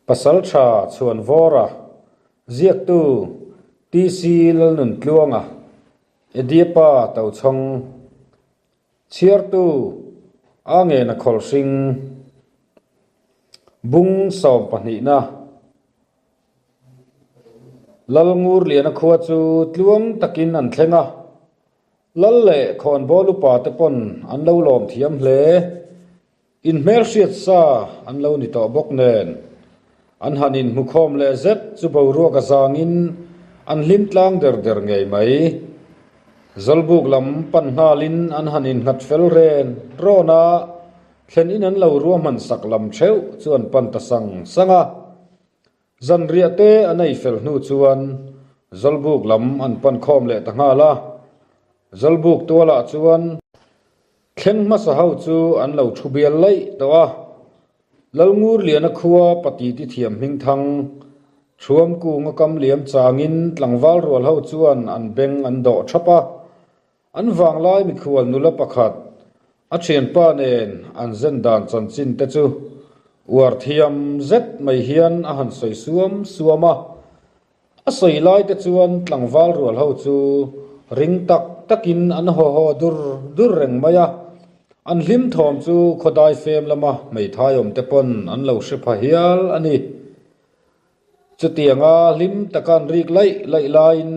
Pasaltha Chhuanvawra, ziaktu TC Lalnuntluanga, Ediapa Tochhawng, chhiartu A Ngena Khawlhring, Bung sawmpahnihna, Lalngurliana khua chu tluang takin an thleng a. Lal leh khawnbawl upa te pawn an lo lawm thiam hle. Inhmelhriat sa an lo ni tawh bawk nen. An han inhmukhawm leh zet chu boruak a zangin an hlim tlang der der ngei mai. Zawlbuk lam pan nghalin an han innghat fel ren rawn a, thlen in an lo ruahman sak lam theuh chu an pan ta sang sang a. Zanriah te an ei fel hnu chuan Zawlbuk lam an pan khawm leh ta nghal a. Zawlbuk tualah chuan thleng hmasa ho chu an lo thu bial laih tawh a. Lalngurliana khua pati ti thiam hming thang Thuam kunga kam liam changin tlangval rual ho chuan an beng an dawh thap a. An vanglai mikhual nula pakhat a thianpa nen an zen dan chanchin te chu uar thiam zet mai hian a han sawi suam suam a. A sawi lai te chuan tlangval rual ho chu ring tak takin an haw haw dur dur reng mai a. An hlim thawm chu khawdai fem lama hmeithai awm te pawn an lo hre pha hial a ni. Chutianga hlim taka an rik laih laih laiin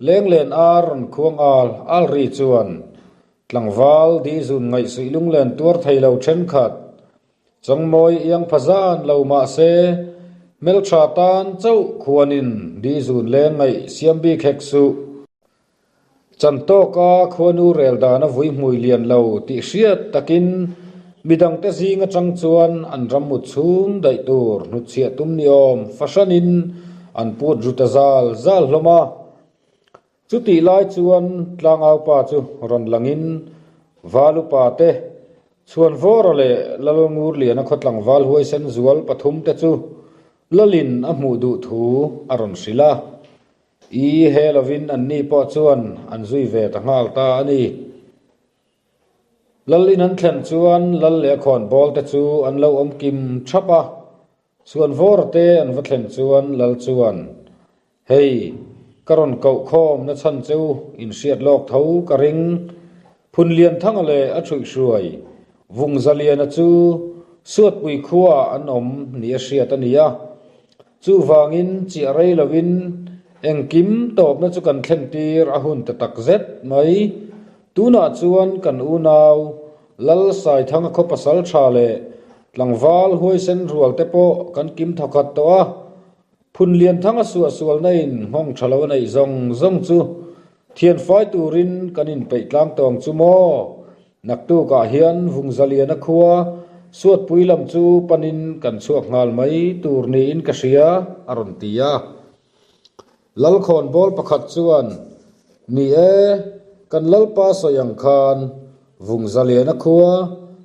Lenglen ar rawn khuang al al ri chuan tlangval dizun ngaihsuih lunglen tuar thei lo thenkhat Chawngmawi iang pha zan lo mah se hmeltha tan chauh khuanin dizun leng ngaih siam bik hek suh. Chantawka khuanu rel dana vui hmui lian lo tih hriat takin midangte zing atang chuan an ram mut chhung daih tur hnutchhiah tum ni awm fahranin an put ru ta zal zal hlawm a. Chutih lai chuan tlangaupa chu rawn langin Valupa te, Chhuanvawra leh Lalngurliana khaw tlangval huaisen zual pathumte chu Lalin a hmuh duh thu a rawn hrilh a. I he lovin anni pawh chuan an zui ve ta nghal ta a ni. Lal in an thlen chuan lal leh khawnbawl te chu an lo awm kim thap a, Chhuanvawra te an va thlen chuan lal chuan, Hei, ka rawn koh khawm na chhan cheu inhriat lawk tho ka ring. Phunlianthanga leh a ṭhuihhruai Vungzaliana chu Suatpui khuaah an awm ni a hriat a ni a. Chuvangin chiah rei lovin engkim tawpna chu kan thlen tir a hun ta tak zet mai. Tunah chuan kan unau Lal Saithanga khaw pasal tha leh tlangval huaisen rual te pawh kan kim thawkhat tawh a. Phunlianthanga suahsualna in nghawng tha lo a neih zawng zawng chu thianfai turin kan inpeih tlang tawng chu maw? Naktukah hian Vungzaliana khua Suatpui lam chu panin kan chhuak nghal mai tur niin ka hria, a rawn ti a. Lalkhawnbawl pakhat chuan, Ni e, kan Lalpa sawi ang khan Vungzaliana khua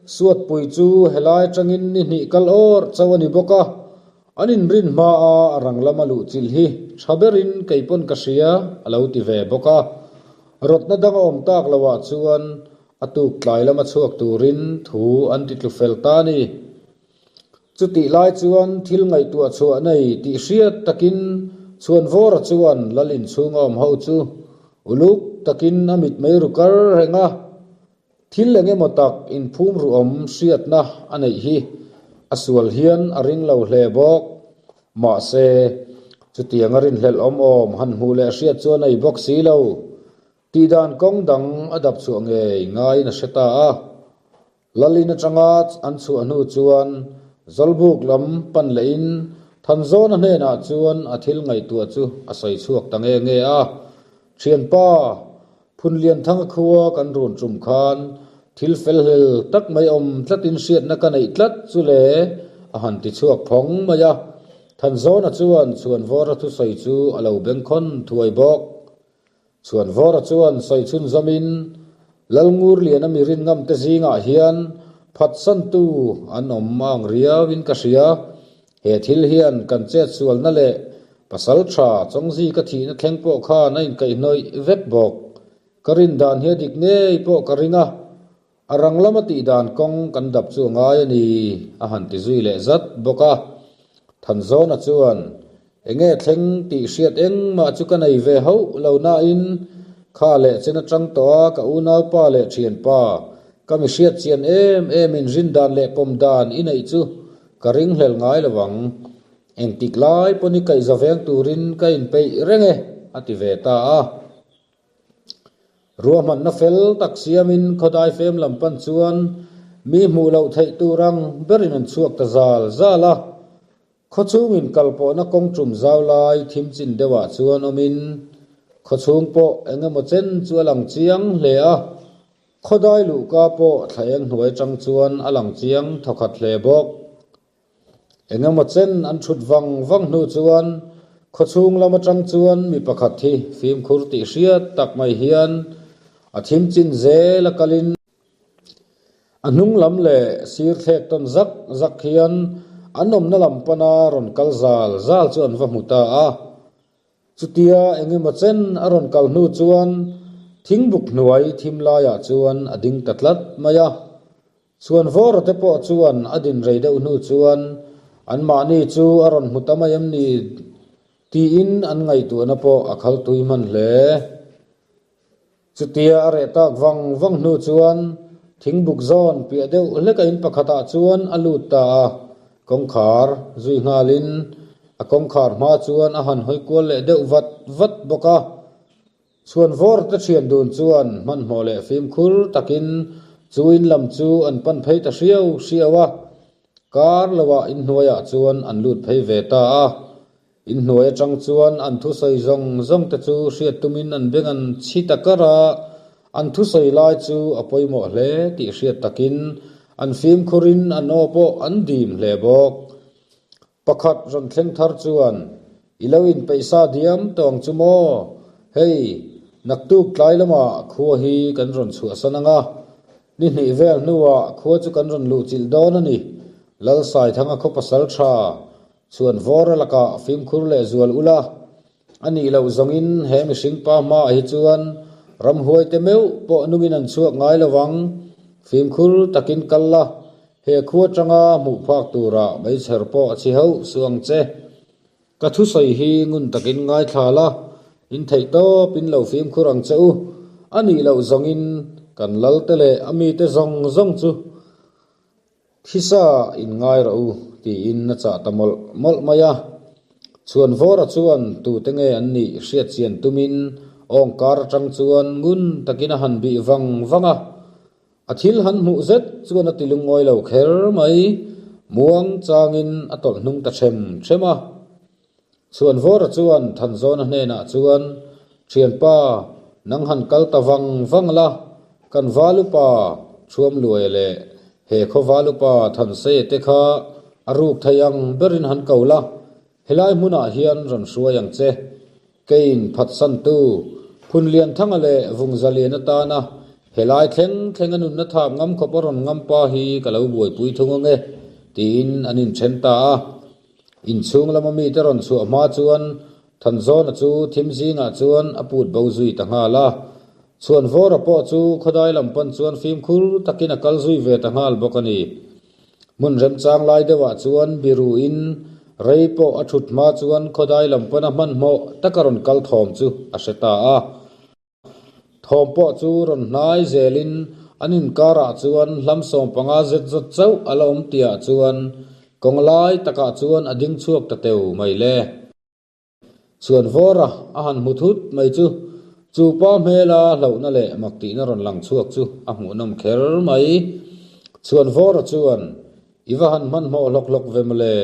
Suatpui chu helai atangin ni hnih kal awrh chauh a ni bawk a, An inrin hmaa a rang lama luh chilh hi tha berin kei pawn ka hria a lo ti ve bawk a. Rawtna dang a awm tak loah chuan a tuk tlai lama chhuak turin thu an ti tlu fel ta a ni. Chutih lai chuan thil ngaihtuah chhuah nei tih hriat takin Chhuanvawra chuan lal inchhung a awm ho chu uluk takin a mitmei ru kar reng a. Thil eng emaw tak inphum ruhawm hriatna a neih hi a sual hian a ring lo hle bawk. Mahse, chutiang a rinhlelh awm awm han hmuh leh hriat chuan a ei bawk si lo. Tihdan kawng dang a dap chhuah ngei ngaiin a hre ta a. Lalin atanga an chhuah hnu chuan Zawlbuk lam pan lehin Thanzawna hnenah chuan a thil ngaihtuah chu a sawi chhuak ta nge nge a. Thianpa, Phunlianthanga khua kan run tum khan thil fel hlel tak mai awm tlatin hriatna ka neih tlat chu le a han ti chhuak phawng mai a. Thanzawna chuan Chhuanvawra thusawi chu a lo bengkhawn thuai bawk. Chhuanvawra chuan sawi chhunzawmin, Lalngurliana mi rin ngam te zingah hian phatsantu an awm ang riauin ka hria. He thil hian kan chetsualna leh pasal tha Chawngzi ka thihna thleng pawh khan a inkaihhnawih vek bawk. Ka rin dan hi a dik ngei pawh ka ring a, a rang lama tih dan kawng kan dap chu a ngai a ni, a han ti zui leh zat bawk a. Thanzawna chuan, Enge thleng tih hriat engmah chu ka nei ve hauh lo nain kha leh chen atang tawh a ka unaupa leh thianpa ka mi hriat chian em em in rin dan leh pawm dan i neih chu ka ringhlel ngai lo ang. Engtik lai pawn i kaihza veng turin ka inpeih reng e, a ti ve ta a. Ruahmanna fel tak siamin khawdai fem lam pan chuan mi hmuh loh theih tur ang berin an chhuak ta zal zal a. Khawchhungin kal pawhna kawng tum zau lai thim chin deuhah chuan awmin khawchhung pawh eng emaw chen chu a lang chiang hle a. Khawdai luhka pawh thla eng hnuai atang chuan a lang chiang thawkhat hle bawk. Eng emaw chen an thut vang vang hnu chuan khawchhung lam atang chuan mi pakhat hi fimkhur tih hriat tak mai hian a thim chin zel a kalin a hnung lam leh sir thlek tawn zak zak hian an awmna lam pana rawn kal zal zal chu an va hmu ta a. Chutia eng emaw chen a rawn kal hnu chuan thingbuk hnuai thim laiah chuan a ding ta tlat mai a. Chhuanvawra te pawh chuan a din rei deuh hnu chuan anmahni chu a rawn hmu ta mai em ni tiin an ngaihtuahna pawh a khal tui hman hle. Chutia a reh tak vang vang hnu chuan thingbuk zawn piah deuh hleka in pakhatah chuan a lut ta a, kawngkhar zui nghalin a kawngkhar hma chuan a han hawi kual leh deuh vat vat bawk a. Chhuanvawr te thian dun chuan hmanhmawh leh fimkhur takin chu in lam chu an pan phei ta hriau hriau a, kar loah inhnuaiah chuan an lut phei ve ta a. Inhnuai atang chuan an thusawi zawng zawng te chu hriat tumin an beng an chhi ta kar a, an thusawi lai chu a pawimawh hle tih hriat takin an fimkhurin an aw pawh an dim hle bawk. Pakhat rawn thleng thar chuan, I lo inpeih sa diam tawh ang chu maw? Hei, naktuk tlai lamah khua hi kan rawn chhuahsan ang a, ni hnih vel hnuah khua chu kan rawn luhchilh dawn a ni, Lalsaithanga khaw pasal tha chuan vawr a lakah fimkhur leh zual ula, a nih loh zawngin he mihring pa hmaah hi chuan ramhuai te meuh pawh nungin an chhuak ngai lo vang, fimkhur takin kal la, He khua atanga hmuh phak turah meichher pawh a chhi hauh suh ang che. Ka thusawi hi ngun takin ngaithla la, in theih tawp in lo fimkhur ang che u. A nih loh zawngin kan lalte leh a mite zawng zawng chu thisa in ngai rawh u tiin a chah ta mawlh mawlh mai a. Chhuanvawra chuan tute nge an nih hriat chian tumin awngkar atang chuan ngun takin a han bih vang vang a. A thil han hmuh zet chuan a ti lungawi lo kher mai, muang changin a tawlh hnung ta ṭhem ṭhem a. Chhuanvawra chuan Thanzawna hnenah chuan, Ṭhianpa, nang han kal ta vang vang la, kan valupa Ṭhuamluaia leh he khaw valupa Thanseia te kha a ruk thei ang berin han ko la, helai hmunah hian rawn hruai ang che. Keiin phatsantu, Phunlianthanga leh Vungzalian atana helai thleng thleng a nunna thap ngam khawp a rawn ngam pa hi ka lo buaipui thung ange, tiin an inthen ta a. Inchhung lama mite rawn chhuah hma chuan Thanzawna chu thim zingah chuan a put bo zui ta nghal a. Chhuanvawra pawh chu khawdai lam pan chuan fimkhur takin a kal zui ve ta nghal bawk a ni. Hmun remchang lai deuhah chuan biruin rei pawh a thut hma chuan khawdai lam pana hmanhmawh taka rawn kal thawm chu a hre ta a. Thawm pawh chu rawn hnai zelin an inkarah chuan hlam 15 zet zawt chauh a la awm tihah chuan kawng lai takah chuan a ding chhuak ta teu mai le. Chhuanvawra a han hmu thut mai chu, chu pa hmela hlauhna leh mak tihna rawn lang chhuak chu a hmuhnawm kher mai. Chhuanvawra chuan, I va han hmanhmawh hlawk hlawk ve mawle,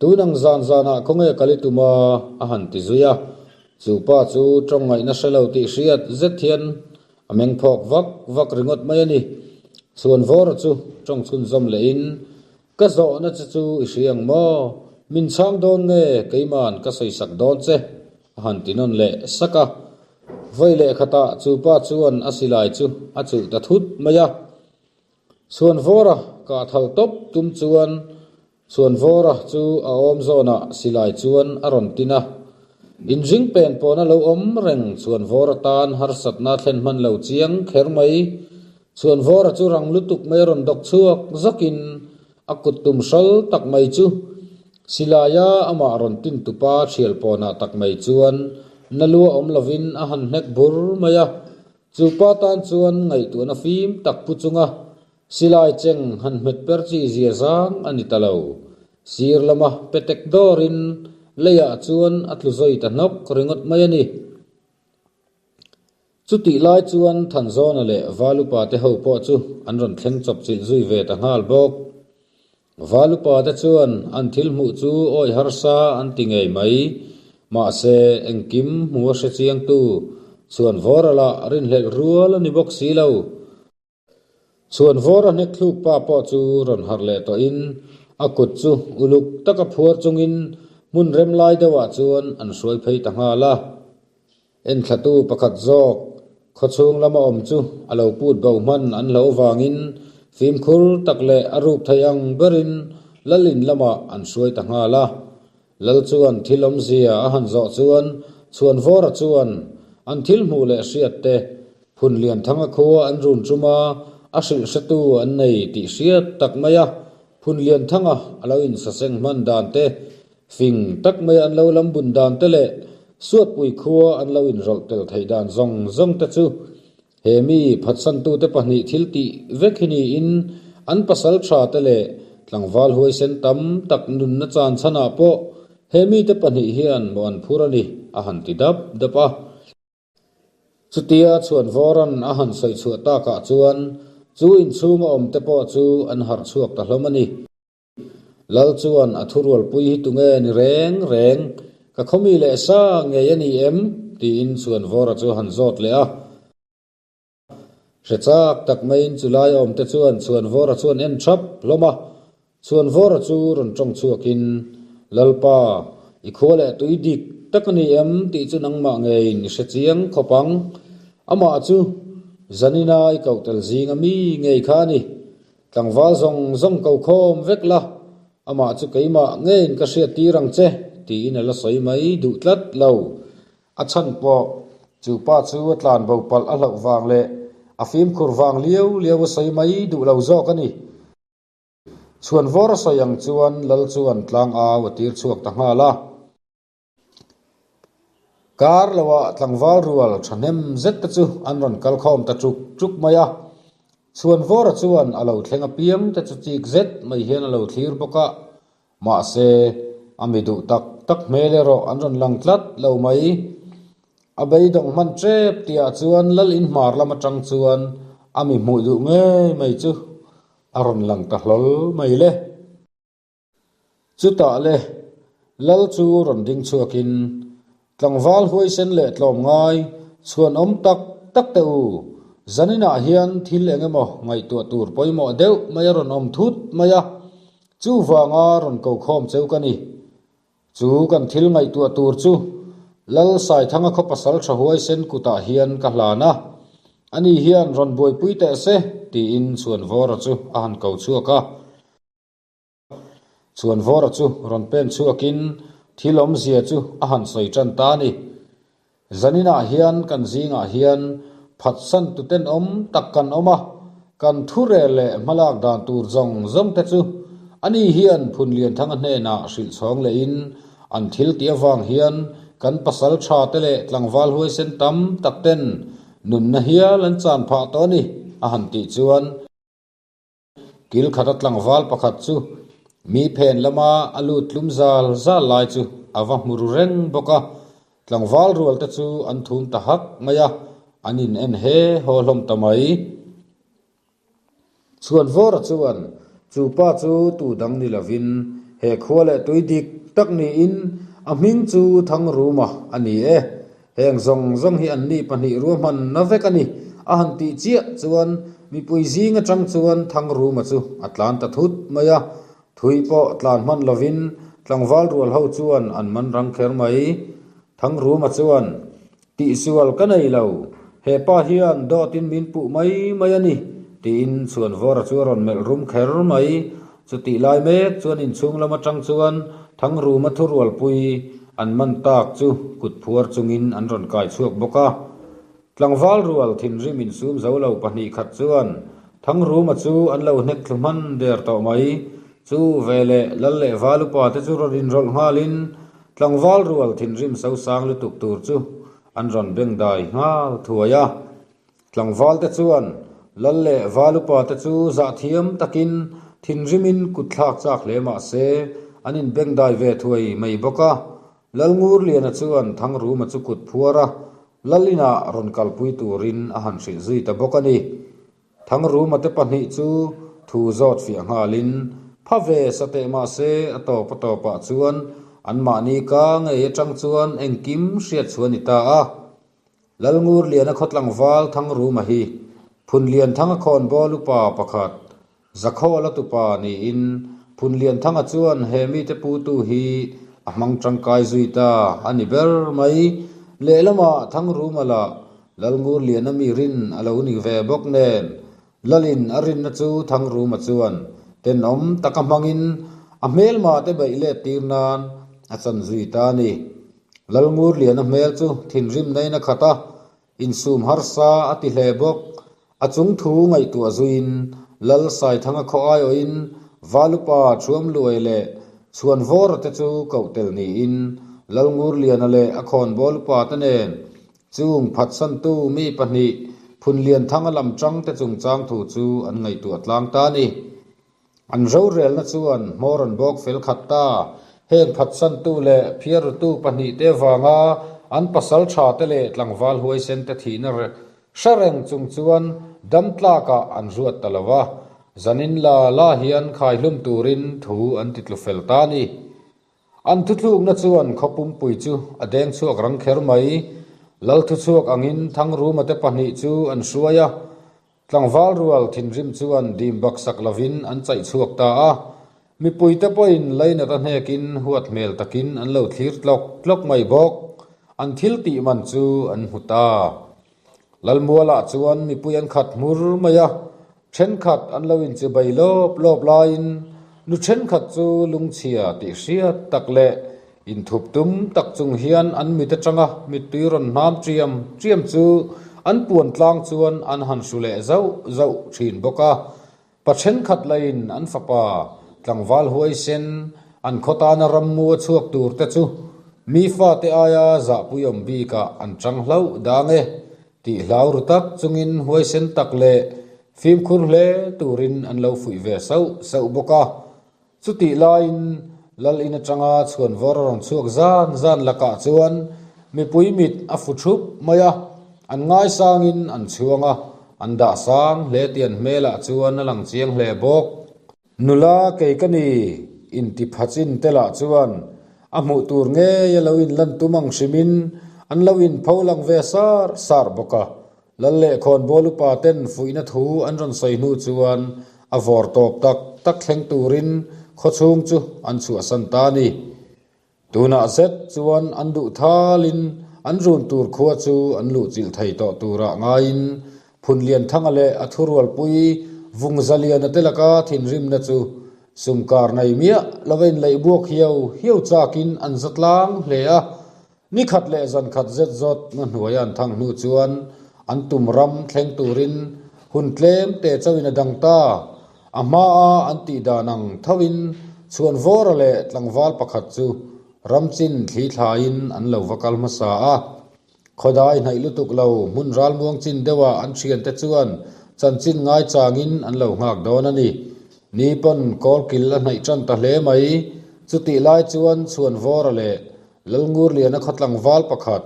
tun ang zan zanah khawnge kal i tum a? a han ti zui a. Chu pa chu tawng ngaihna hre lo tih hriat zet hian a meng phawk vak vak ringawt mai a ni. Chhuanvawra chu tawng chhunzawm lehin, Ka zawhna che chu i hria ang maw? Min chhang dawn nge keiman ka sawisak dawn che? a han ti nawn leh sak a. Vawi leh khatah chu pa chuan a silai chu a chuh ta thut mai a. Chhuanvawra kah thal tawp tum chuan Chhuanvawra chu a awm zawnah silai chuan a rawn tin a. Inring pen pawna lo awm reng Chhuanvawra tan harsatna thlen hman lo chiang kher mai. Chhuanvawra chu rang lutuk mai rawn dawk chhuak zakin a kut tum hral tak mai chu. Silaia amah rawn tin tupa thial pawnah tak mai chuan na lua awm lovin a han hnek bur mai a. Chu pa tan chuan ngaihtuahna fim tak pu chunga silai cheng han hmet per chi zia zang a ni ta lo. Sir lama petek dawrin leiah chuan a tlu zawi ta hnawk ringawt mai a ni. Chutih lai chuan Thanzawna leh Valupa te ho pawh chu an rawn thleng chawp chilh zui ve ta nghal bawk. Valupa te chuan an thil hmuh chu awi harsa an ti ngei mai. Mahse, engkim hmu a hre chiangtu chuan Vawrala rinhlelh rual a ni bawk si lo. Chhuan vawr a hnek thluk pa pawh chu rawn harh leh tawhin a kut chu uluk taka phuar chungin hmun rem lai deuhah chuan an hruai phei ta nghal a. Enthlatu pakhat zawk khawchhung lama awm chu a lo put bo hman an hlauh vangin fimkhur tak leh a ruk thei ang berin lal in lamah an hruai ta nghal a. Lal chuan thil awmzia a han zawh chuan Chhuanvawra chuan an thil hmuh leh hriat te Phunlianthanga khua an run tum a, a hrilh hretu an nei tih hriat tak mai a, Phunlianthanga a lo insaseng hman dan te, fing tak mai an lo lam bun dan te leh Suatpui khua an lo inrawlh tel theih dan zawng zawng te chu He mi phatsantute pahnih thil tih vek hi niin an pasal tha te leh tlangval huaisen tam tak nunna chan chhanah pawh he mite pahnih hian maw an phur a ni a han ti dap dap a. Chutia Chhuanvawran a han sawi chhuah takah chuan chu inchhunga awmte pawh chu an harh chhuak ta hlawm a ni. Lal chuan a thurualpui hi tunge ni reng reng, ka khawmi leh sa ngei a ni em? tiin Chhuanvawra chu a han zawt leh a. Hre chak tak maiin chulai awmte chuan Chhuanvawra chuan en thap hlawm a. Chhuanvawra chu rawn tawng chhuakin, Lalpa, i khua leh tui dik tak a ni em tih chu nangmah ngeiin i hre chiang khawp ang. Amah chu Zanina i koh tel zinga mi ngei kha a ni. Tlangval zawng zawng ko khawm vek la, amah chu keimah ngeiin ka hriat tir ang che, tiin a la sawi mai duh tlat lo. A chhan pawh, chu pa chu a tlan bo palh a hlauh vang leh a fimkhur vang liau liau a sawi mai duh lo zawk a ni. Chhuanvawr a sawi ang chuan Lal chuan tlang au a tir chhuak ta nghal a. Kar loah tlangval rual thahnem zet te chu an rawn kal khawm ta tuk tuk mai a. Chhuanvawra chuan a lo thleng apiang te chu chik zet mai hian a lo thlir bawk a. Mahse, a mi duh tak tak hmel erawh an rawn lang tlat lo mai. A beidawng hman tep tihah chuan Lal inhmar lam atang chuan a mi hmuh duh ngei mai chu a rawn lang ta hlawl mai le. Chutah le, Lal chu rawn ding chhuakin, Tlangval huaisen leh tlawmngai, chhuanawm tak tak teh u, zaninah hian thil eng emaw ngaihtuah tur pawimawh deuh mai a rawn awm thut mai a, chuvanga rawn ko khawm cheu ka ni. Chu kan thil ngaihtuah tur chu Lal Saithanga khaw pasal tha huaisen kutah hian ka hlan a, ani hian rawn buaipui teh se, tiin Chhuanvawra chu a han ko chhuak a. Chhuanvawra chu rawn pen chhuakin thil awmzia chu a han sawi tan ta a ni. Zaninah hian kan zingah hian phatsan tuten awm tak kan awm a, kan thurel leh hmalak dan tur zawng zawng te chu ani hian Phunlianthanga hnenah hrilh chhawng lehin an thil tih avang hian kan pasal tha te leh tlangval huaisen tam tak ten nunna hial an chan phah tawh a ni a han tih chuan Kil khata tlangval pakhat chu mi phen lama a lut tlum zal zal lai chu a va hmu ru reng bawk a, tlangval rual te chu an thum ta hak mai a, an in en he haw hlawm ta mai. Chhuanvawra chuan chu pa chu tu dang ni lovin he khua leh tui dik tak niin a hming chu Thangruma a ni e. Heng zawng zawng hi anni pahnih ruahman na vek a ni. A han tih chiah chuan mipui zing atang chuan Thangruma chu a tlan ta thut mai a. Thui pawh tlan hman lovin tlangval rual ho chuan an man rang kher mai. Thangruma chuan, Tihsual ka nei lo, he pa hian dawtin min puh mai mai a ni, tiin Chhuanvawra chu a rawn melh rum kher mai. Chutih lai mek chuan inchhung lam atang chuan Thangruma thurualpui an man tak chu kut phuar chungin an rawn kai chhuak bawk a. Tlangval rual thinrim insum zo lo pahnih khat chuan Thangruma chu an lo hnek thlu hman der tawh mai. Chu veleh Lal leh Val upa te chu rawn inrawlh nghalin tlangval rual thinrim sosang lutuk tur chu an rawn bengdai nghal thuai a. Tlangval te chuan Lal leh Val upa te chu zahthiam takin thinrimin kut thlak chak hle mah se an inbengdai ve thuai mai bawk a. Lal Ngurliana chuan Thangruma chu kut phuar a, Lal inah rawn kalpui turin a han hrilh zui ta bawk a ni. Thangruma te pahnih chu thu zawt fiah nghalin pha ve sa teh mah se a tawp a tawpah chuan anmahni ka ngei atang chuan engkim hriat chhuah a ni ta a. Lalngurliana khaw tlangval Thangruma hi Phunlianthanga khawnbawl upa pakhat Zakhawla tupa niin Phunlianthanga chuan he mite putu hi a hmang tangkai zui ta a ni ber mai. Lehlamah Thangruma lah Lalngurliana mi rin a lo ni ve bawk nen Lalin a rinna chu Thangruma chuan tenawm taka hmangin a hmelma te beih let tir nan a chan zui ta a ni. Lalngurliana hmel chu thinrim naiin a khat a, insum harsa a ti hle bawk. A chung thu ngaihtuah zuiin Lal Saithanga khaw aiawhin Valupa Thuamluai leh Chhuanvawra te chu koh tel niin Lalngurliana leh a khawnbawl upa te nen chung phatsantu mi pahnih Phunlianthanga lam tangte chungchang thu chu an ngaihtuah tlang ta a ni. An rorelna chuan hmawr an bawk fel khat ta. Heng phatsantu leh phiarrutu pahnihte avanga an pasal thate leh tlangval huaisente thihna hre reng chung chuan dam tlakah an ruat ta lo va, zanin la la hian khaihlum turin thu an ti tlu fel ta a ni. An thuthlukna chuan khaw pumpui chu a deng chhuak rang kher mai. Lal thuchhuak angin Thangruma te pahnih chu an hruai a, Tlangval rual thinrim chuan dim baksak lovin an chaih chhuak ta a, mipuite pawhin lainat a hnekin huat hmel takin an lo thlir tlawk tlawk mai bawk. An thil tih man chu an hmu ta. Lalmualah chuan mipui an khat hmur mai a, thenkhat an lo inchibai lawp lawp laiin nu thenkhat chu lungchhia tih hriat tak leh Inthup tum tak chung hian an mit atanga mittui rawn hnam ṭiam ṭiam chu an puan tlang chuan an han hru leh zauh zauh ṭhin bawk a. Pa ṭhenkhat lahin an fapa tlangval huaisen an khaw tana rammu a chhuak tur te chu mi fate aia zahpuiawm bikah an ṭang hlauh dang e tih hlau ru tak chungin huaisen tak leh fimkhur hle turin an lo fuih ve sauh sauh bawk a. Chutih laiin Lal in atanga chhuanvawr a rawn chhuak zan zan lakah chuan mipui mit a fu thup mai a, an ngaisangin an chhuang a, an dah sang hle tih an hmelah chuan a lang chiang hle bawk. Nula kei ka ni inti phachin te lah chuan a hmuh tur ngei a lo inlan tum ang hrimin an lo inpho lang ve sar sar bawk a, Lal leh khawnbawl upa ten fuihna thu an rawn sawi hnu chuan a vawr tawp tak tak thleng turin khawchhung chu an chhuahsan ta a ni. Tunah zet chuan an duh thalin an run tur khua chu an luhchilh thei tawh turah ngaiin Phunlianthanga leh a thurualpui Vungzaliana te laka thinrimna chu sumkar nei miah lova inleih buak hiau hiau chakin an za tlang hle a. Ni khat leh zan khat zet zawt na hnuaia an thang hnu chuan an tum ram thleng turin hun tlem te chauhin a dang ta. A hmaa an tih dan ang thoin Chhuanvawra leh tlangval pakhat chu ramchin thli thlaiin an lo va kal hmasa a. Khawdai hnaih lutuk lo hmun ralmuang chin deuhah an thiante chuan chanchin ngaichangin an lo nghak dawn a ni. Ni pawn kawlkil a hnaih tan ta hle mai. Chutih lai chuan Chhuanvawra leh Lalngurliana khaw tlangval pakhat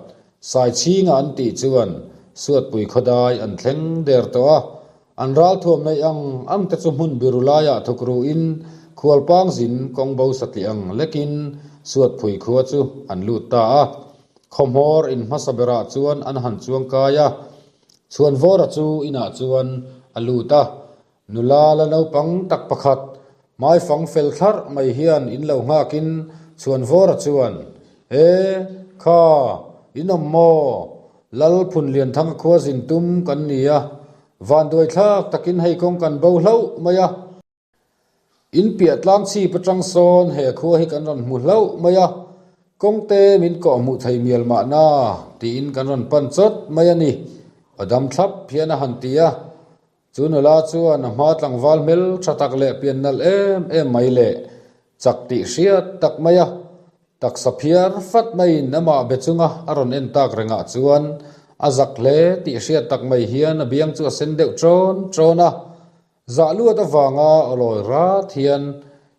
Saichhinga an tih chuan Suatpui khawdai an thleng der tawh a, an ralthuam neih ang ang te chu hmun biru laiah thuk ruhin khualpang zin kawng bo satliah ang lekin Suatpui khua chu an lut ta a. Khawhmawr in hmasa berah chuan an han chuang kai a, Chhuanvawra chu inah chuan a lut a, Nula la naupang tak pakhat, hmaifang fel thlarh mai hian in lo nghakin Chhuanvawra chuan, E, kha, in awm maw? Lal Phunlianthanga khua zin tum kan ni a, vanduai thlak takin hei kawng kan bo hlauh mai a. In piah tlang chhip atang sawn he khua hi kan rawn hmu hlauh mai a, kawngte min kawh hmuh thei mial mahna tiin kan rawn pan chawt mai a ni, aw dam thlap hian a han ti a. Chu nula chuan a hma tlangval hmel tha tak leh pian nalh em em mai leh chak tih hriat tak mai a, taksa phiar fat maiin amah be chunga a rawn en tak rengah chuan a zak hle tih hriat tak mai hian a biang chu a sen deuh ṭawn ṭawn a. Zah luat avanga awlawi rat hian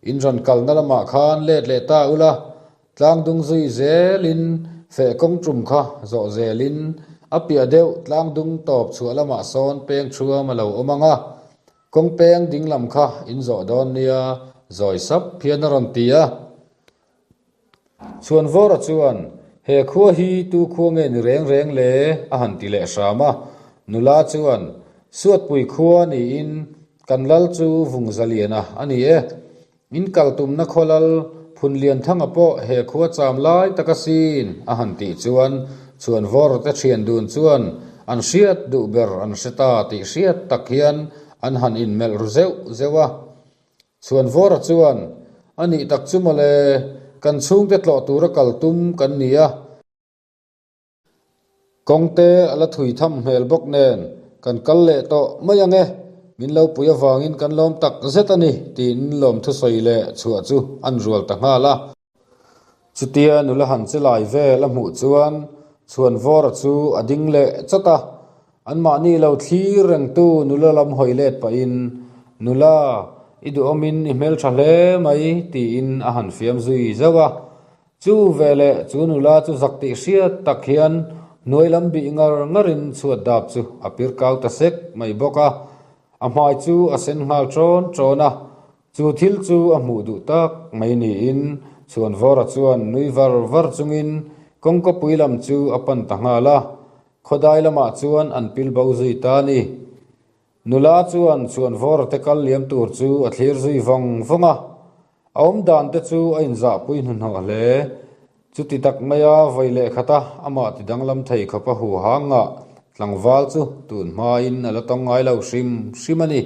in rawn kalna lamah khan let leh ta ula, tlangdung zui zelin feh kawng tum kha zawh zelin a piah deuh tlangdung tawp chhuah lamah sawn peng thuam a lo awm ang a, kawng peng ding lam kha in zawh dawn nia zawi sap hian a rawn ti a. Chhuanvawra chuan, He khua hi tu khua nge ni reng reng le? a han ti leh hram a. Nula chuan, Suatpui khua niin kan lal chu Vungzaliana a ni e. In kal tumna khaw lal Phunlianthanga pawh he khua cham lai tak asin, a han tih chuan Chhuanvawra te thian dun chuan an hriat duh ber an hre ta tih hriat tak hian an han inmelh ru zeuh zeuh a. Chhuanvawra chuan, A nih tak chu mawle, kan chhungte tlawh tura kal tum kan ni a. Kawngte a la thui tham hmel bawk nen kan kal leh tawh mai ang e, min lo pui avangin kan lawm tak zet a ni, tiin lawmthusawi leh chhuah chu an rual ta nghal a. Chutia nula han che lai vel a hmuh chuan Chhuanvawra chu a ding leh chawt a, anmahni lo thlir rengtu nula lam hawi let pahin, Nula, i duhawmin i hmeltha hle mai, tiin a han fiam zui zauh a. Chu veleh chu nula chu zak tih hriat tak hian hnuai lam bih ngar ngarin chhuat dap chu a pir kau ta sek mai bawk a, a hmai chu a sen nghal ṭawn ṭawn a. Chu thil chu a hmuh duh tak mai niin Chhuanvawra chuan nui var var chungin kawngkawpui lam chu a pan ta nghal a, khawdai lamah chuan an pil bo zui ta a ni. Nula chuan Chhuanvawra te kal liam tur chu a thlir zui vawng vawng a, a awm dan te chu a inzahpui hnuhnawh hle. Chuti tak maia vawi leh khata amah ti danglam thei khawp a huhangah tlangval chu tun hmain a la tawng ngai lo hrim hrim a ni.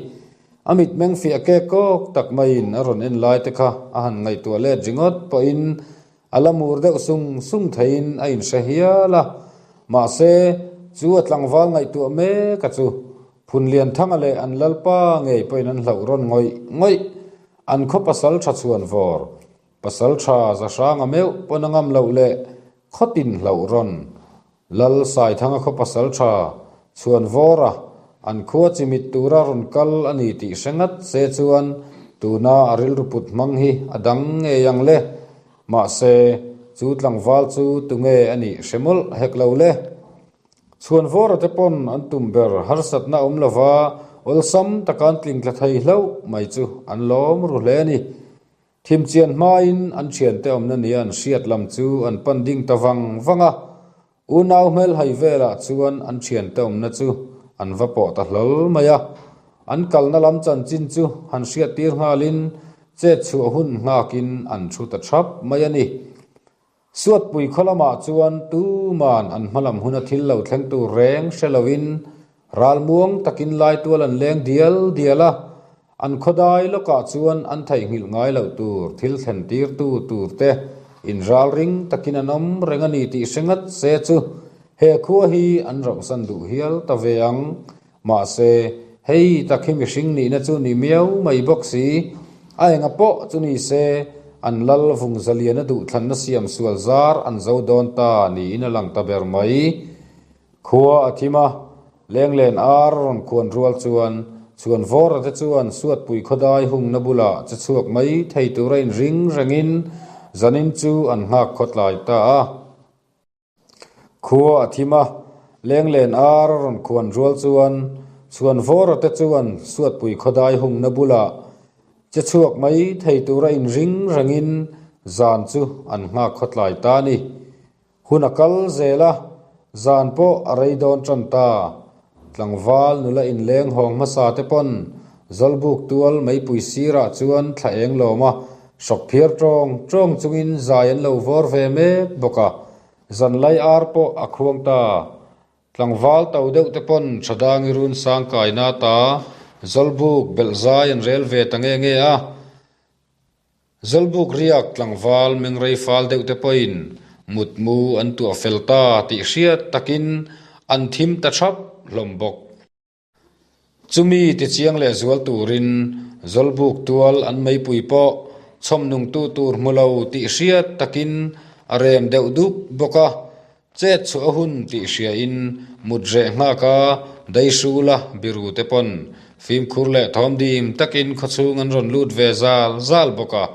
A mitmeng fiah kek kawk tak maiin a rawn en lai te kha a han ngaihtuah let ringawt pawhin a la mur deuh sung sung theiin a inhre hial a. Mahse, chu a tlangval ngaihtuah mek a chu Phunlianthanga leh an lalpa ngei pawhin an hlauh rawn ngawih ngawih. An khaw pasal tha chhuan vawr Pasal tha za hranga meuh pawn a ngam loh leh khawtin hlauh rawn. Lal Saithanga khaw pasal tha Chhuanvawra an khua chimit tura rawn kal a ni tih hre ngat se chuan tuna a rilru put hmang hi a dang ngei ang le. Mahse, chu tlangval chu tunge a nih hre mawlh hek lo le. Chhuanvawra te pawn an tum ber harsatna awm lova awlsam taka an tling tla thei hlauh mai chu an lawm ru hle a ni. Thimchian hmain an thiante awmna nia an hriat lam chu an pan ding ta vang vang a, unau hmelhai velah chuan an thiante awmna chu an va pawh ta hlawl mai a. An kalna lam chanchin chu han hriattir nghalin chet chhuah hun nghakin an thu ta thap mai a ni. Suatpui khaw lamah chuan tuman an hmalam huna thil lo thleng tur reng hre loin ralmuang takin laitual an leng dial dial a, an khawdai lawkah chuan an theihnghilh ngai loh tur thil thlen tirtu turte inralring takin an awm reng a ni tih hre ngat se chu he khua hi an rauhsan duh hial ta ve ang. Mahse, hei tak hi mihring nihna chu ni miau mai bawk si. A enga pawh chu ni se, an lal vung zaliana duhthlanna siam sual zar an zo dawn ta niin a lang ta ber mai. Khua a thim a, lenglen ar rawn khuan rual chuan Chhuanvawra te chuan Suatpui khawdai hungna bulah che chhuak mai thei tura inring rengin zanin chu an nghak khawtlai ta a. Khua a thim a, lenglen ar a rawn khuan rual chuan Chhuanvawra te chuan Suatpui khawdai hungna bulah che chhuak mai thei tura inring rengin zan chu an nghak khawtlai ta a ni. Hun a kal zel a, zan pawh a rei dawn tan ta. Tlangval nula inleng hawng hmasa te pawn Zawlbuk tual meipui sirah chuan thla eng lawm a, hrawk phiar tawng tawng chungin zai an lo vawr ve mek bawk a, zanlai ar pawh a khuang ta. Tlangval to deuh te pawn Thadangi run sang kaina ta Zawlbuk belh zai an rel ve ta nge nge a. Zawlbuk riak tlangval mengrei fal deuh te pawhin mutmu an tuah fel ta tih hriat takin an thim ta thap hlawm bawk. Chumi tichiang leh zual turin Zawlbuk tual an meipui pawh chhawm nungtu tur hmu lo tih hriat takin a rem deuh duk bawk a. Chet chhuah a hun tih hriain mut reh nghak a, Daihrula biru te pawn fimkhur leh thawm dim takin khawchhung an rawn lut ve zal zal bawk a.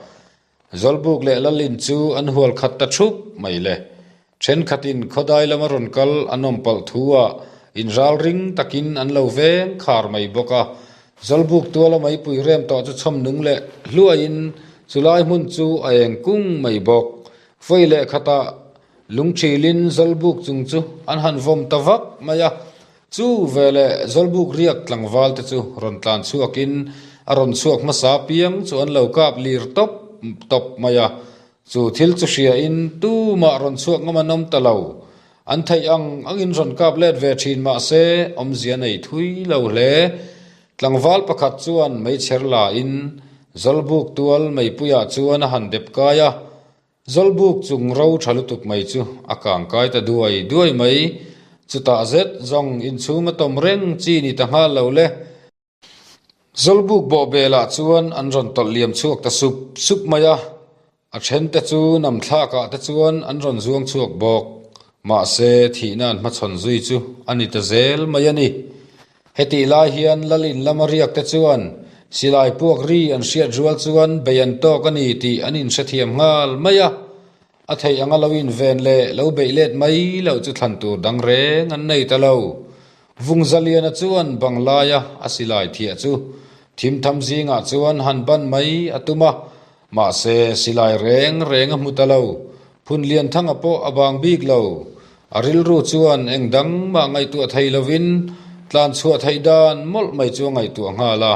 Zawlbuk leh Lalin chu an hual khat ta thup mai le. Thenkhatin khawdai lama rawn kal an awm palh thu ah inral ring takin an lo veng khar mai bawk a. Zawlbuk tuala meipui rem tawh chu chhawm nung leh hluaiin chulai hmun chu a eng kung mai bawk. Vawi leh khatah lungthilin Zawlbuk chung chu an han vawm ta vak mai a. Chu veleh Zawlbuk riak tlangval te chu rawn tlan chhuakin a rawn chhuak hmasa piang chu an lo kap lir tawp tawp mai a. Chu thil chu hriain tumah rawn chhuak ngam an awm ta lo. An theih ang angin rawn kap let ve thin mah se awmzia nei thui lo hle. Tlangval pakhat chuan meichher lain Zawlbuk tual meipuiah chuan a han dep kai a. Zawlbuk chung ro tha lutuk mai chu a kang kai ta duai duai mai. Chutah zet zawng inchhung a tawm reng chi ni ta nghal lo le. Zawlbuk bawhbelah chuan an rawn tawlh liam chhuak ta sup sup mai a, a thente chu nam thlakah te chuan an rawn zuang chhuak bawk. Mahse, thihna an hmachhawn zui chu a ni ta zel mai a ni. Hetih lai hian Lalin lama riak te chuan silai puak ri an hriat rual chuan bei an tawk a ni tih an inhrethiam nghal mai a, a theih anga lo inven leh lo beih let mai loh chu thlan tur dang reng an nei ta lo. Vungzaliana chuan banglaia a silai thiah chu thimtham zingah chuan han ban mai a tum a, mahse silai reng reng a hmu ta lo. Phunlianthanga pawh a bang bik lo. A rilru chuan eng dang mah ngaihtuah thei lovin tlan chhuah theih dan mawlh mai chu a ngaihtuah nghal a.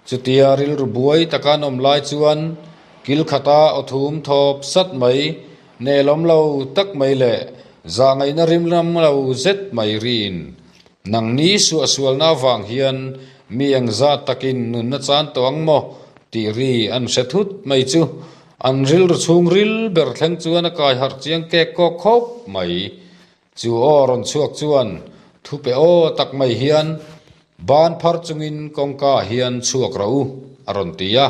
Chutia rilru buai taka an awm lai chuan kil khata aw thum thawp sat mai, nelawm lo tak mai leh zahngaihna rimlam lo zet mai riin nangni suahsualna avang hian mi engzat takin nunna chan tawh ang maw tih ri an hre thut mai chu an rilru chhungril ber thleng chuan a kai harh chiang kek kawk khawp mai. Chu aw rawn chhuak chuan thupe aw tak mai hian, Ban phar chungin kawngka ah hian chhuak rawh u, a rawn ti a.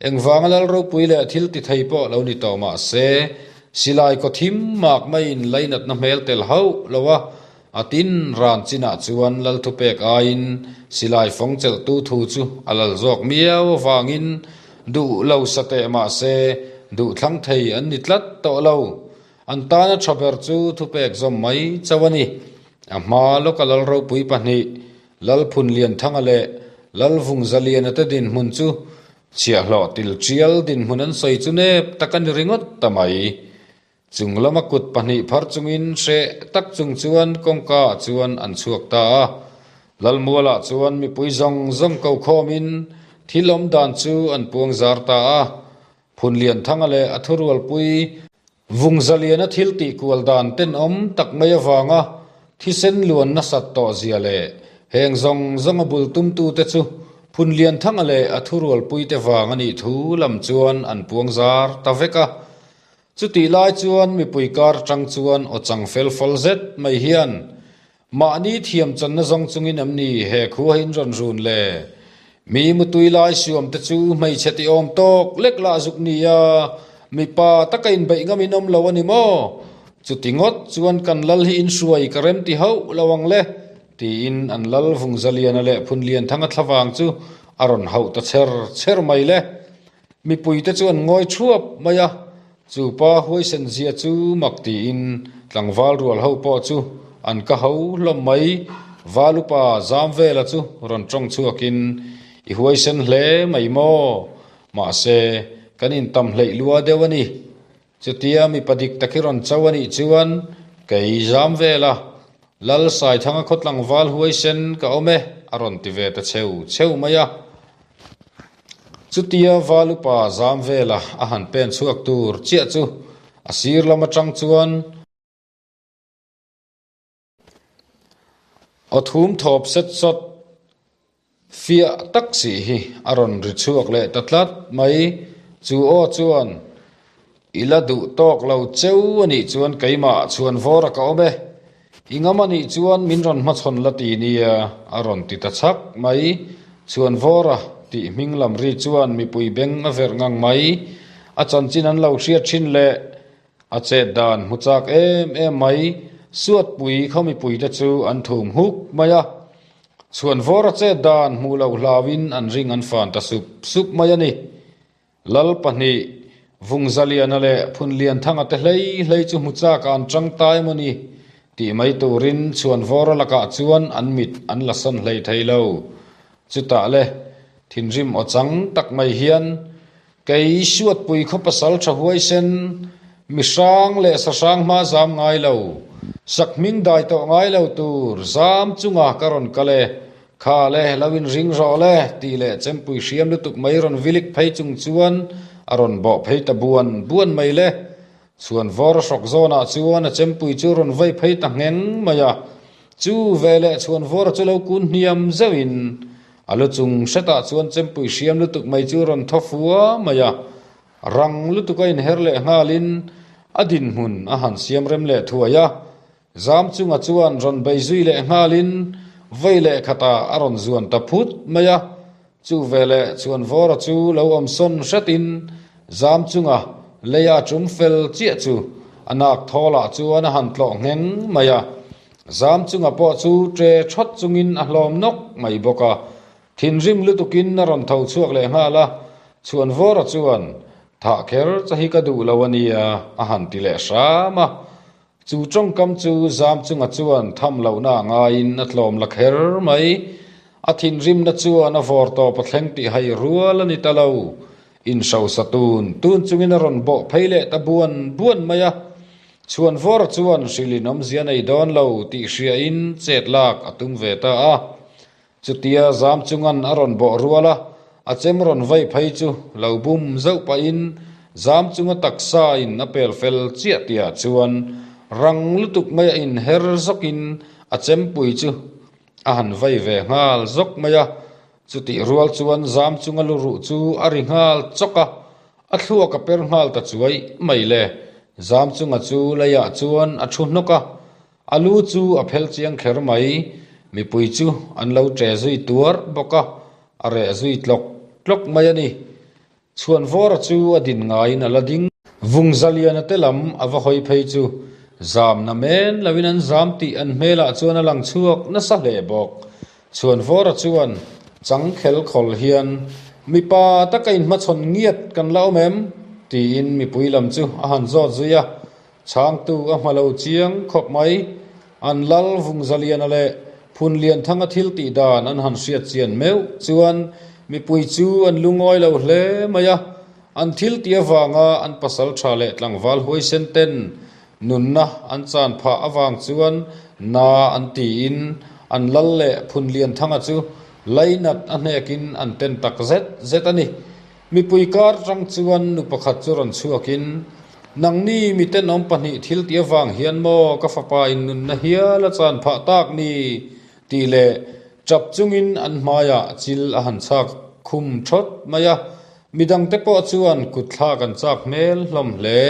Engvanga lal ropui leh thil ti thei pawh lo ni tawh mah se, silai kaw thim mak maiin lainatna hmel tel hauh lo a, a tin ran chinah chuan lal thupek aiin silai fawng chelhtu thu chu a lal zawk miau avangin duh lo sa teh mah se duhthlang thei an ni tlat tawh lo. An tana tha ber chu thupek zawm mai chauh a ni. A hma lawka Lal ropui pahnih, Lal Phunlianthanga leh Lal Vungzaliana te dinhmun chu chhiahhlawh til tial dinhmun an sawi chu nep tak a ni ringawt ta mai. Chung lama kut pahnih phar chungin hreh tak chung chuan kawngka ah chuan an chhuak ta a. Lalmualah chuan mipui zawng zawng ko khawmin thil awm dan chu an puang zar ta a. Phunlianthanga leh a thurualpui Vungzaliana thil tih kual dan tenawm tak mai avanga thisen luan nasat tawh zia leh heng zawng zawnga bul tumtute chu Phunlianthanga leh a thurualpuite vang a nih thu lam chuan an puang zar ta vek a. Chutih lai chuan mipui kar atang chuan aw chang fel fawl zet mai hian Mahni thiam channa zawng chungin em ni he khua hi in rawn run le? Mi mutui lai suam te chu hmeichhe ti awm tawk lek lah zuk nia, mipa taka inbeih ngam in awm lo a ni maw? Chuti ngawt chuan kan lal hi in hruai ka rem ti hauh lo ang le, tiin an lal Vungzaliana leh Phunlianthanga thlavang chu a rawn hauh ta chher chher mai le. Mipuite chu an ngawi thuap mai a, chu pa huaisen zia chu mak tiin tlangval rual ho pawh chu an ka ho hlawm mai. Val upa Zamvela chu rawn tawng chhuakin, I huaisen hle mai maw? Mahse, kan intam hleih lua deuh a ni. Chutia mipa dik tak hi rawn cho a nih chuan kei Zamvela, Lal Saithanga khaw tlangval huaisen ka awm e, a rawn ti ve ta cheu cheu mai a. Chutia val upa Zamvela a han pen chhuak tur chiah chu a sir lam atang chuan aw thum thawp set sawt fiah tak si hi a rawn ri chhuak leh ta tlat mai. Chu aw chuan I la duh tawk lo cheu a nih chuan keimah chhuan vawra ka awm e. I ngam a nih chuan min rawn hmachhawn la ti nia, a rawn ti ta chhak mai. Chhuanvawra tih hming lam ri chuan mipui beng a verh ngang mai. A chanchin an lo hriat thin leh a chet dan hmu chak em em mai. Suatpui khaw mipuite chu an thum huk mai a. Chhuanvawra chet dan hmuh loh hlauin an ring an fan ta sup sup mai a ni. Lal pahnih, Vungzaliana leh Phunlianthanga te hlei hlei chu hmu chak ah an tang ta emaw ni tih mai turin Chhuanvawra lakah chuan an mit an la sawn hlei thei lo. Chutah le, thinrim aw chang tak mai hian, Kei Suatpui khaw pasal tha huaisen, mi hrang leh sa hrang hma zam ngai lo, sak hming dai tawh ngai lo tur zam chunga ka rawn kal e, Kha le, lo in ring rawh le, tih leh chempui hriam lutuk mai rawn vilik phei chung chuan a rawn bawh phei ta buan buan mai le. Chhuan vawr hrawk zawnah chuan a chempui chu rawn vei phei ta ngheng mai a. Chu veleh chhuan vawra chu lo kun hniam zeuhin a lu chung hretah chuan chempui hriam lutuk mai chu rawn thaw fua mai a. Rang lutuk a inher leh nghalin a dinhmun a han siam rem leh thuai a. Zam chunga chuan rawn bei zui leh nghalin vei leh khatah a rawn zuan ta phut mai a, chu veleh chuan Vawra chu lo awm sawn hretin Zam chunga leia tum fel chiah chu a nak thawlah chuan a han tlawh ngheng mai a, Zam chunga pawh chu ṭe ṭhawt chungin a hlawm nawk mai bawk a, thinrim lutukin a rawn tho chhuak leh nghal a, chuan Vawra chuan Thah kher che hi ka duh lo a nia a han ti leh hram a. Chu tawngkam chu zam chunga chuan tham lohna a ngaiin a tlawm la kher mai. A thinrimna chuan a vawr tawp a thleng tih hai rual a ni ta lo. Inhrosa tun tun chungin a rawn bawh phei leh ta buan buan mai a. Chhuan vawra chuan hrilhin awmzia nei dawn lo tih hriain chet lak a tum ve ta a. Chutia zam chungan a rawn bawh rual a, a chem rawn vei phei chu lo bum zauh pahin zam chunga taksa in a pel fel chiah tihah chuan rang lutuk mai a inher zawkin a chempui chu a han vei ve nghal zawk mai a. Chutih rual chuan zam chunga lu ruh chu a ri nghal chawk a, a thluak a per nghal ta chuai mai le. Zam chunga chu leiah chuan a thu hnawk a, A lu chu a phel chiang kher mai, mipui chu an lo ṭe zui tuar bawk a, a reh zui tlawk tlawk mai a ni. Chhuanvawra chu a din ngaiin a la ding. Vungzaliana te lam a va hawi phei chu zam na men loin an zam tih an hmelah chuan a lang chhuak nasa hle bawk. Chhuanvawra chuan chang khel khawl hian, Mipa taka inhmachhawn ngiat kan la awm em? tiin mipui lam chu a han zawt zui a. Chhangtu a hma lo chiang khawp mai. An lal Vungzaliana leh Phunlianthanga thil tih dan an han hriat chian meuh chuan mipui chu an lungawi lo hle mai a. An thil tih avanga an pasal tha leh tlangval huaisen ten nunna an chan phah avang chuan na an tiin an lal leh Phunlianthanga chu lainat a hnekin an ten tak zet zet a ni. Mipui kar tang chuan nu pakhat chu rawn chhuakin, Nangni mi tenawm pahnih thil tih avang hian maw ka fapa in nunna hial a chan phah tak ni? tih leh tap chungin an hmaiah chil a han chhak khum thawt mai a. Midangte pawh chuan kut thlak an chak hmel hlawm hle.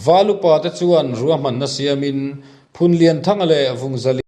Val upa te chuan ruahmanna siamin Phunlianthanga leh Vungzali.